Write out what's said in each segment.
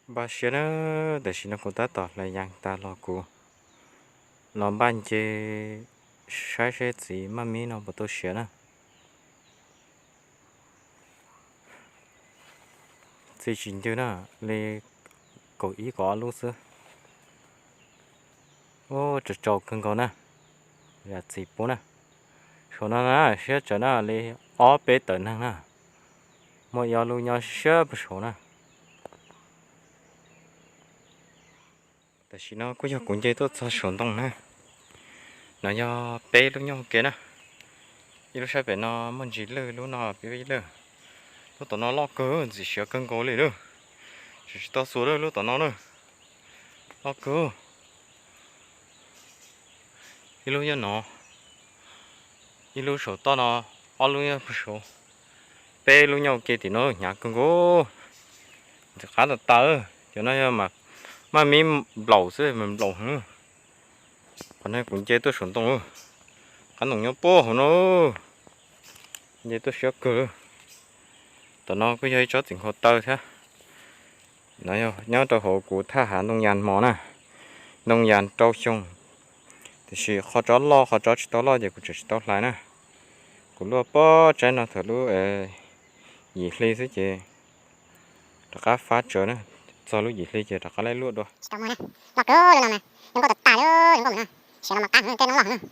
Npaj siab na, tam sim no kuv tab tom hlais yas tas los kuv los npaj nce saib seb txiv maj mib no puas tau siav na. Txiv tsis ncw na, li kaum ib kaum ob lub xwb. Ub, tsaus tsaus kawg nkaus na, yam txiv pub na. Saum no na siab tsawv na li ob peb tawm neeg na, muaj ib ob lub nyob siab puag saud na. Tam sim no kuj yog kuv nce tuaj txog saum ntoo na. No yog peb lub nyob hauv ke na. Ib lub sab pem no muaj ntsis lwj, lub no pib ib lwj. Lub tom no loj kawg, ntxim siav kawg nkaus li lawm. Tseem tsis tau xuas lawm lub tom no na. Loj kawg. Ib lub nyob no, ib lub saum toj no, ob lub nyob puag saud, peb lub nyob ua ke tim no hnyav kawg nkaus. Ntxim qab tas tas, cov no yog maj mib nplaum xwb, mas nplaum heev. Qhov no kuv nce tuaj saum ntoo, qab ntoo nyob puag hauv no, nce tuaj siab kawg. Tom no kuj yog ib tsob txiv nkhaus taw thiab. No yog nyob rau hauv kuv thaj hav ntoo yas mos na, ntoo yas rau xyoo. Tiam sis qhov tsob loj qhov tsob tsis tau loj ces kuv tseem tsis tau hlais na. Kuv luaj pob tsaib no thaum lub yim hli xwb ces rov qab fab tsawv na, txog lub yim hli ces rov qab laij luaj dua. Tsis tau muag na, loj kawg li no mas, zoo nkauj tas tas li, zoo nkauj mas no, siav no mas qab heev tej no loj heev na.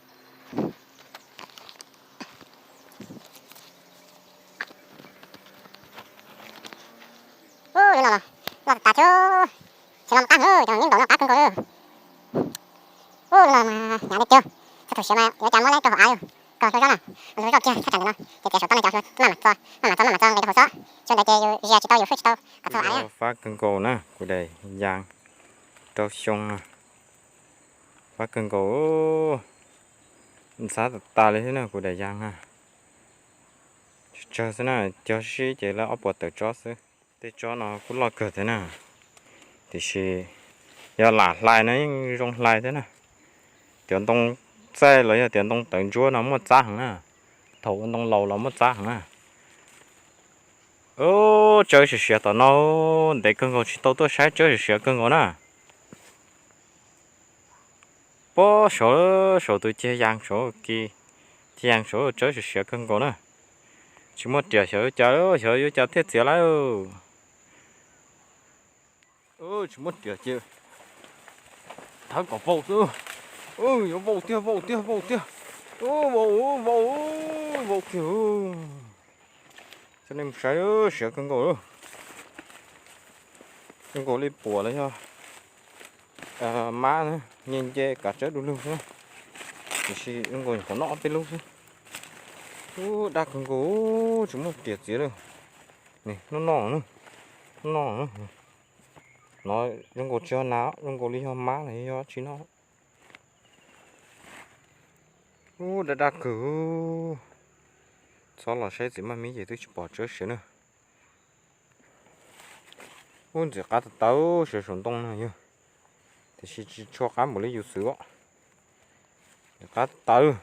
Ub, lub no los loj tas tas thiab, siav no mas qab heev, cov neb ntaus no qab kawg nkaus li. Ub, lub no mas hnyav tiag tiag, txog thaum siav mas yuav cas muab laij rau hauv av li. Koj hlua zoj na, hlua zoj kiag tshaj tsam ntawm no, ces tias saum toj no cov maj mam txo, maj mam txo maj mam txo nqis rau hauv xwb, xyov ntawd ces yus zia tsis tau yus fwj tsis tau kom txog av. Fab kawg nkaus na kuv daim yas rau xyoo no. Fab kawg nkaus, ntxhab tas tas li thiab na kuv daim yas na. Tsawg xwb na, cog sib ces lawv ob puas tawm tsob xwb. Tej tsob no kuj loj kawg thiab na, tiam sis yog lam hlais no yeej zoo hlais thiab na. Cov ntoo txaij los yog tias ntoo tawv ntsuab no muaj txab heev na, thaum ua ntoo laus los muaj txab heev na. Ub, tsawb siav siav tom no, ntev kawg nkaus tsis tau tuaj saib, tsawb siav siav kawg nkaus na. Pob saud, saum tus ceg yas saud, ceg yas saud tsawb siav siav kawg nkaus na. Tsis muaj riam xyov yuav cas, xyov yuav cas thiaj txiav lawm. Tsis muaj riam ces thawb kom vau xwb. Yuav vau tiag, vau tiag, vau tiag. Vau, vau, vau kiag. Coj nej mus saib, siav kawg nkaus. Zoo nkaus li puam los yog mab na, nce nce kav tsawb du lug xwb, tiam sis zoo nkaus nyuam qhuav noj ob peb lub xwb. Ub, daj kawg nkaus, tsis muaj riam txiav li. Noj noj, noj no, zoo nkaus tsis yog nas, zoo nkaus li yog mab los yog dab tsi no. Ub, daj daj kawg. Txhob los saib txiv maj mib ces twb tsis pom tsawb siav na. Ub, ntxim qab tas tas, siav saum ntoo no yog, tiam sis tsis tshua qab npaum li yus xwm os. Ntxim qab tas tas.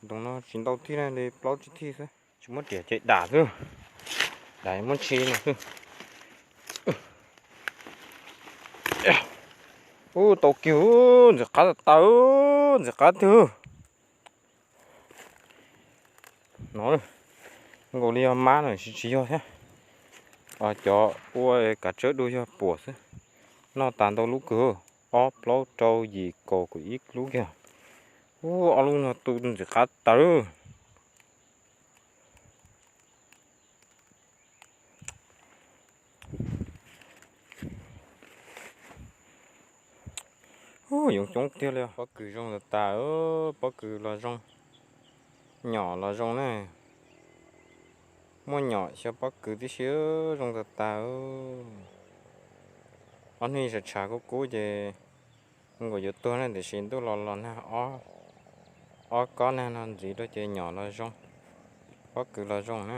Ntoo no tsis ntau thij na, li plaub tsib thij xwb. Tsis muab riam ces dam xwb, dam muab ntshis no xwb. Ub, tau kiag, ntxim qab tas tas, ntxim qab tiag. No, nkaus li yog mab no tsis, tsis yog thiab. Cov ua kav tsawb du yog puam xwb. Noj tas ntau lub kawg, ob plaub rau yim kaum kaum ib lub kiag. Ub, ob lub no tu ntxim qab tas lawm. Ub, yoov coob tiag li. Pob kws zoo tas tas, pob kws los zoo, nyom los zoo na. Muaj nyom xyaw pob kws tib si, zoo tas tas. Ob hnub tshav tshav kub kub ces zoo nkaus yuav tuag na, tiam sis ntuj los los nag, ob kob nag no ntxiv rau ces nyom los zoo, pob kws los zoo na.